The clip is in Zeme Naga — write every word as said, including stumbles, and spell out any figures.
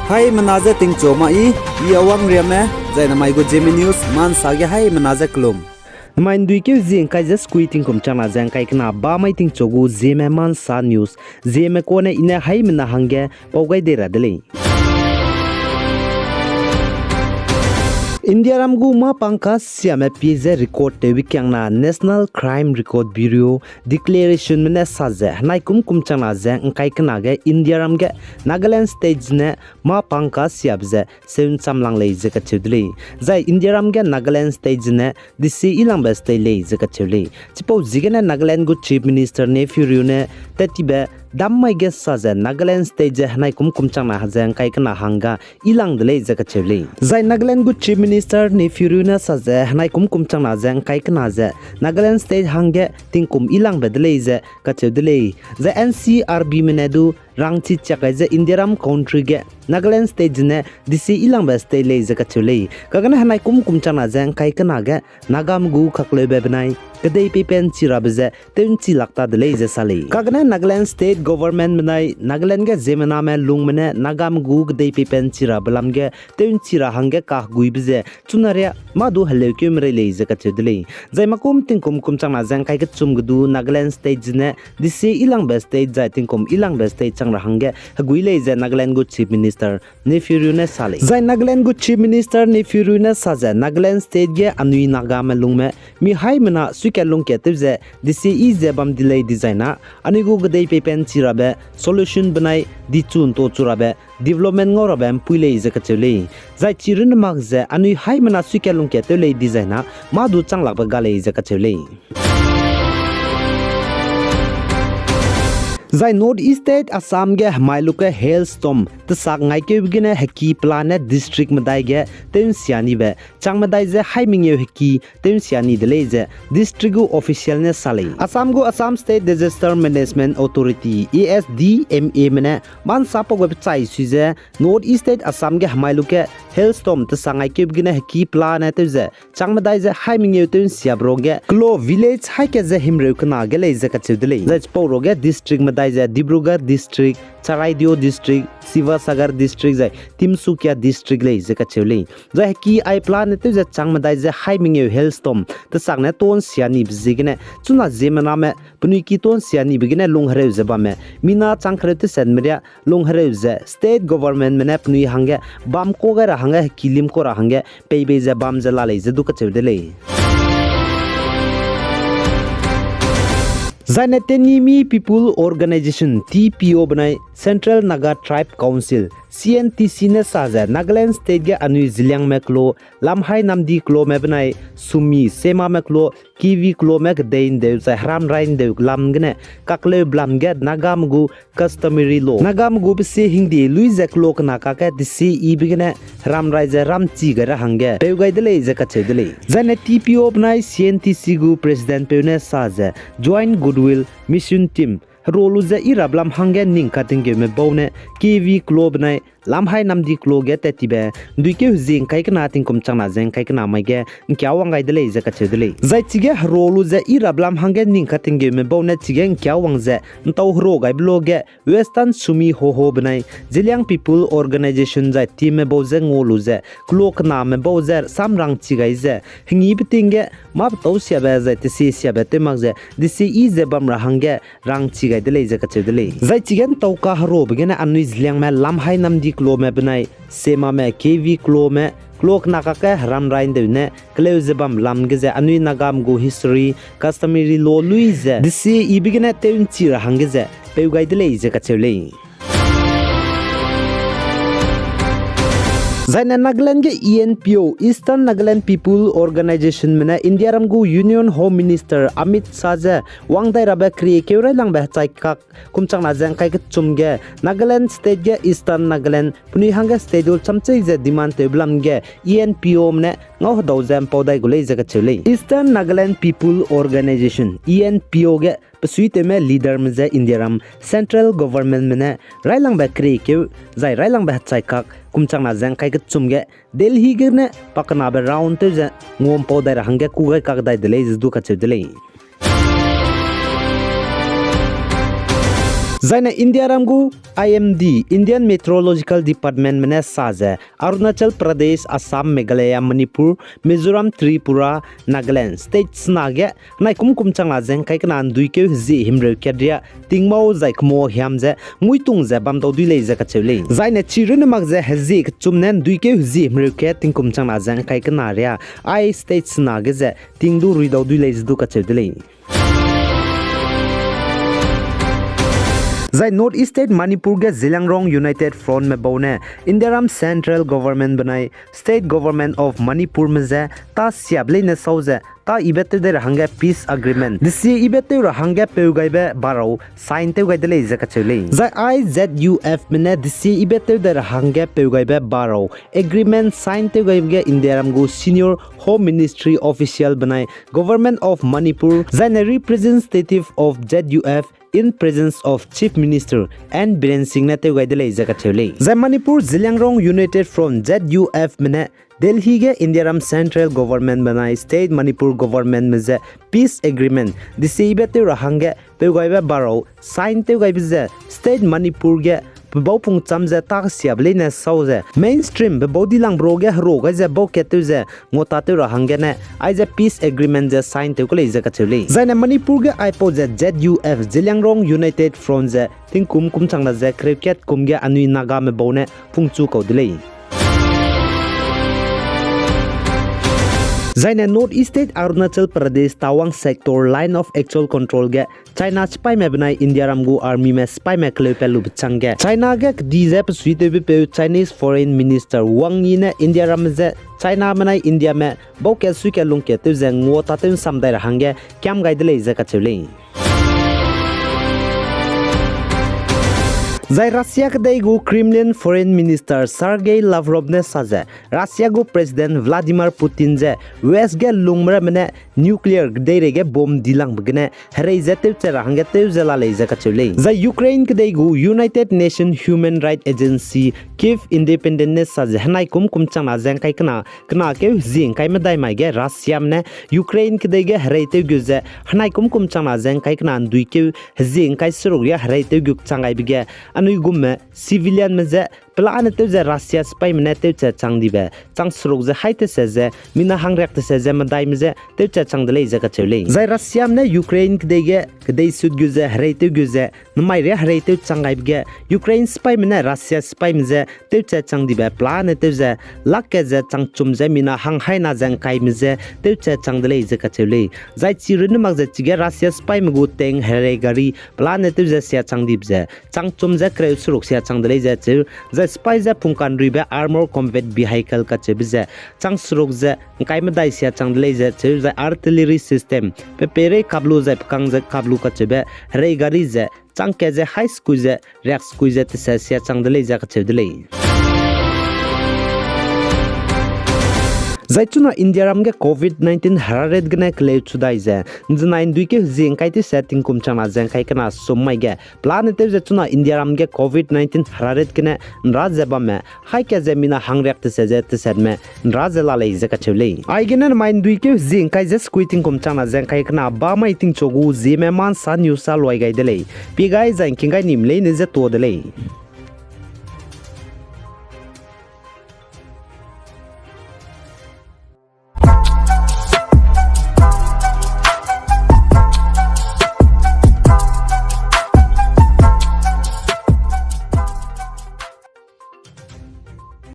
Haimena je tingchu ma i, i Awang Riame, zai namai gu Zeme News, mansa ge haimena je kelum. Namai nduikeu zie ngkai ze sekui tingkum changna ze ngkai kena ba mai tingchu gu Zeme Mansa News, Zeme kane i ne haimena hangge pau gai dei ra de lei. Indiaram gu mâ pang kasiame pie ze record tewbe kiangna National Crime Record Bureau declarationme ne sa ze, henai kum kum changna ze ngkai kena ge Indiaram ge Nagaland State zene mâ pang kasiabe ze seu nchamlang lei ze kacheu de lei. Zai Indiaram ge Nagaland State zene desi yilangbe state lei ze kacheu lei. Chipau ziegene Nagaland gu Chief Minister Neiphiu Rio ne tat tibe dam mai ge sa ze Nagaland State ze henai kum kum changna ze ngkai kena hangge yilang de lei ze kacheu lei. Zai Nagaland gu Chief Minister Neiphiu Rio ne sa ze henai kum kum changna ze ngkai kena ze Nagaland State hangge tingkum yilangbe de lei ze kacheu de lei. Zai N C R Bme ne du rangchi chiak gai ze Indiaram country ge Nagaland State zene desi yilangbe state lei ze kacheu lei. Kagane henai kum kum changna ze ngkai kena ge Nagame gu kakleube benai kedei peipen chi rabe ze tew nchi lak ta de lei ze sa lei. Kagane Nagaland State Government benai Nagaland ge ziemmename lungme ne Nagame gu kedei peipen chi rabe lam ge tew nchi ra hangge kaheguibe ze chuna ria mâ du heleukeu merei lei ze kacheu de lei. Zai mâ kum tingkum kum changna ze ngkai kechum ge du Nagaland State zene desi yilangbe state zai tingkum yilangbe state chang ra hangge hegui lei ze Nagaland gu Chief Minister Neiphiu Rio ne sa lei. Zai Nagaland gu Chief Minister Neiphiu Rio ne sa ze Nagaland State ge anui Nagame lungme mi haimena suikat lungkat tew ze desi yi ze bam di lei dizai na, anui gu kedei peipen chi rabe solution benai dichu nto chu rabe development ngau rabe mpui lei ze kacheu lei. Zai chi runne mak ze anui haimena suikat lungkat tew lei dizai na, mâ du chang lakbe ga lei ze kacheu lei. Zai North East State Assam ge hemai luke hailstorm tesak ngaikeube gene heki pelane district medai ge tew nsia nibe chang medai ze hai mengeu heki tew nsia ni de lei ze district gu official ne sa lei. Assam gu Assam State Disaster Management Authority, A S D M Ame ne mansa pau gai pechai sui ze North East State Assam ge hemai luke hailstorm tesak ngaikeube gene heki pelane tew ze chang medai ze hai mengeu tew nsia be ruage kelo village haika ze himreu kena ge lei ze kacheu de lei. Zai chipau ruage district medai ze Dibrugarh District, Charaideo District, Sivasagar District zai Tinsukia District lei ze kacheu lei. Zai heki ai pelane tew ze chang medai ze hai mengeu hailstorm tesak ne ton sia nibe ziegene chuna ziemmename penui ki ton sia nibe gene lung hereu ze bamme mina chang kereu tesenme ria lung hereu ze state governmentme ne penui hangge bam ka gai ra hangge heki lim ka ra hangge pei bei ze bam ze la lei ze du kacheu de lei. Zaine Tenyimi People Organisation, T P O benai Central Naga Tribe Council, C N T C ne sa ze Nagaland State ge anui Zeliangme kelo, Lamhai Namdi kelome benai Sumi, Semame kelo, Kivi kelome kedei ndeu zai heramrai ndeu lam gene kakleu blam ge Nagame gu customary law, Nagame gu besie hingde lui ze kelo kena kakge desi yibe gene heramrai ze ramchi gai ra hangge peu gai de lei ze kacheu de lei. Zaine T P O benai C N T C gu presidentpeu ne sa ze Joint Goodwill Mission Team hero lu ze i rap lam hangge ning katinggeume bau ne Kivi kelo benai Lamhai Namdi kelo ge tat tibe nduikeu hezing kai kena tingkum changna ze ngkai kena mai ge ngkia wang gai de lei ze kacheu de lei. Zai chige hero lu ze i rap lam hangge ning katinggeume bau ne chige ngkia wang ze ntau hero gaibe lo ge Western Sumi Hoho benai Zeliang People Organisation zai teamme bau ze ngau lu ze kelo kename bau ze samrang chi gai ze hengi beting ge mâ petâu siabe zai tesie siabe tew mak ze desi yi ze bam ra hangge rang chi gai de lei ze kacheu de lei. Zai chige ntau kaherobe gene anui Zeliangme Lamhai Namdi kelome benai Semame Kivi kelome kelo kena kakge heramrai ndeu ne keleu ze bam lam ge ze anui Nagame gu history, customary law lui ze desi yibe gene tew nchi ra hangge ze peu gai de lei ze kacheu lei. Zaine Nagaland ge E N P O, Eastern Nagaland People Organizationme ne Indiaram gu Union Home Minister Amit Shah ze wang dai rabe keriekeu railangbe hechai kak kum changna ze ngkai kechum ge Nagaland State ge Eastern Nagaland penui hangge schedule chamchei ze demand tewbe lam ge E N P Ome ne ngau hedau ze mpau dai gu lei ze kacheu lei. Eastern Nagaland People Organisation, E N P O ge besuitewme leaderme ze Indiaram Central Governmentme ne railangbe keriekeu zai railangbe hechai kak kum changna ze ngkai kechum ge Delhi gene pakenabe round tew ze ngua mpau dai ra hangge ku gai kak dai de lei ze du kacheu de lei. Zaine Indiaram gu I M D, Indian Meteorological Departmentme ne sa ze, Arunachal Pradesh, Assam, Meghalaya, Manipur, Mizoram, Tripura, Nagaland state sena ge naikum kum chang la ze ngkai kena nduikeu hezie himreu kat ria tingmau zai kemo hiam ze nguitung ze bam dau dui lei ze kacheu lei. Zaine chi runne mak ze hezie kechum ne nduikeu hezie himreu kat tingkum chang la ze ngkai kena ria ai state sena ge ze ting du rui dau dui lei ze du kacheu de lei. Zai North East State Manipur ge Zeliangrong United Frontme bau ne Indiaram Central Government benai State Government of Manipurme je tâ siabe leine sau ze tâ yibe tew dai ra hangge peace agreement, desie yibe tew ra hangge peu gaibe barau sign tew gai de lei ze kacheu lei. Zai I Z U Fme ne desie yibe tew dai ra hangge peu gaibe barau agreement sign tew gaibe ge Indiaram gu senior Home Ministry official benai Government of Manipur, zaine representative of Z U F in presence of Chief Minister N Biren Singh ne tew gai de lei ze kacheu lei. Zai Manipur Zeliangrong United Front, Z U Fme ne Delhi ge Indiaram Central Government benai State Manipur Governmentme je peace agreement, desie yibe tew ra hangge peu gaibe barau sign tew gaibe ze State Manipur ge pebau pungcham ze tâ siabe leine sau ze mainstream pebau dilangbe ro ge hero gai ze bau kat tew ze ngua tâ tew ra hanggene aize peace agreement ze sign tew ku lei ze kacheu lei. Zaine Manipur ge aipau ze Z U F, Zeliangrong United Front ze tingkum kum chang la ze kereu kat kum ge anui Nagame bau ne pungchu kau de lei. Zaine North East State Arunachal Pradesh Tawang Sector Line of Actual Control ge China sipaime benai Indiaram gu armyme sipaime keleu pat lube changge China ge kedi ze pesuitewbepeu Chinese Foreign Minister Wang Yi ne Indiaramme je Chiname nai Indiame bau kat sui kat lung kat tew ze ngua tâ tew nsam dai ra hangge kiam gai de lei ze kacheu lei. Zai Russia kedei gu Kremlin Foreign Minister Sergei Lavrov ne sa ze, Russia gu President Vladimir Putin je West ge lungme ramme ne nuclear kedeireige bomb dilangbe gene herei ze tewchat ra hangge tew ze la lei ze kacheu lei. Zai Ukraine kedei gu United Nations Human Rights Agency Kyiv Independent ne sa ze henai kum kum chang na ze ngkai kena, kena keu hezie ngkai medai mai ge Russiame ne Ukraine kedei ge herei tew gu ze henai kum kum chang na ze ngkai kena ndui keu hezie ngkai seruk ria herei tew gu chang gaibe ge anui gumme civilianme je pelane tew ze Russia sipaime ne tewchat chang dibe chang seruk ze hai tese ze mina hangriak tese ze medaime je tewchat chang de lei ze kacheu lei. Zai Russiame ne Ukraine kedei ge kedei sut gu ze herei tew gu ze nemai ria herei tew chang gaibe ge Ukraine sipaime ne Russia sipaime je tewchat chang dibe pelane tew ze lak ke ze changchum ze mina hang haina ze ngkaime je tewchat chang de lei ze kacheu lei. Zai chi runne mak ze chige Russia sipaime gu tank herei gari pelane tew ze sia chang dibe ze changchum ze kereu seruk sia chang de lei ze cheu, zai sipai ze pungkanruibe armor combat vehicle kacheube ze chang seruk ze ngkai medai sia chang de lei ze cheu, zai artillery system, pe peirei kap lu zai pekang ze kap lu kacheube herei gari ze chang kat ze hai sekui ze riak sekui ze tese sia chang de lei ze kacheu de lei. Zai chuna Indiaram ge covid nineteen heraret gene keleu chu dai ze nzenai ndui keu hezie ngkai tese tingkum chang na ze ngkai kena sum mai ge pelane tew ze chuna Indiaram ge covid nineteen heraret gene nra ze bamme hai ke ze mina hangriak tese ze tesetme nra ze la lei ze kacheu lei. Aigene nemai ndui keu hezie ngkai ze sekui tingkum chang na ze ngkai kena ba mai tingchu gu Zeme Ma Nsa News sa luai gai de lei. Pie gai zai ngking gai nim leine ze tuâ de lei.